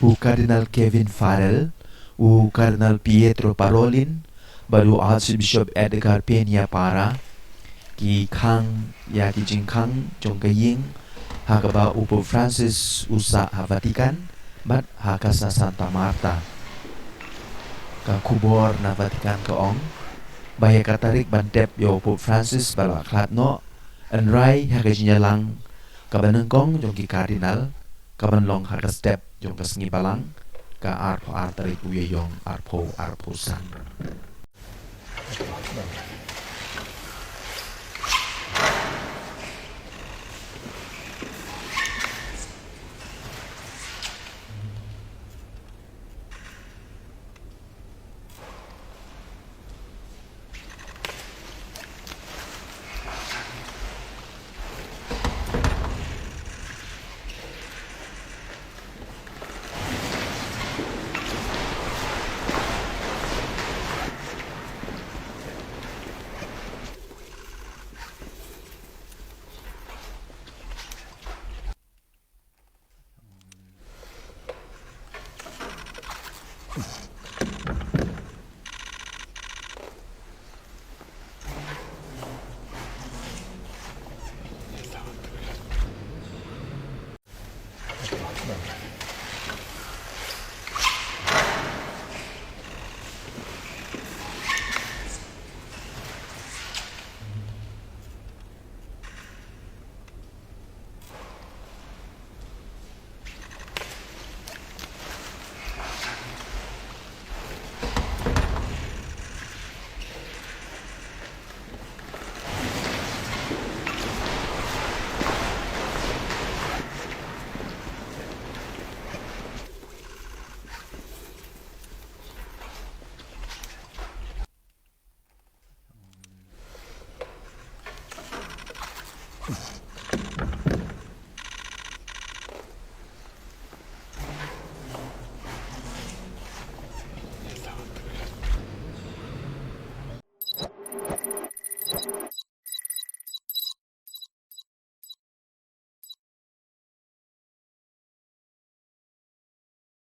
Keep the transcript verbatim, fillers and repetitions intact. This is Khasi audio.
U Cardinal Kevin Farrell, u Cardinal Pietro Parolin, bad u Archbishop Edgar Peña Parra, ki khang ïa ki jingkhang jong ka ïing ha kaba u Pope Francis u sah ha Vatican bad ha Casa Santa Marta. Ka khubor na Vatican ka ong ba ïa ka tarik ban tep ïa u Pope Francis ba la khlad noh, yn rai ha ka jingïalang kaba nyngkong jong ki Cardinal, kaban long ha ka step jong ka sngi Balang, ka arphew ar tarik u Ïaïong arphew arphew san.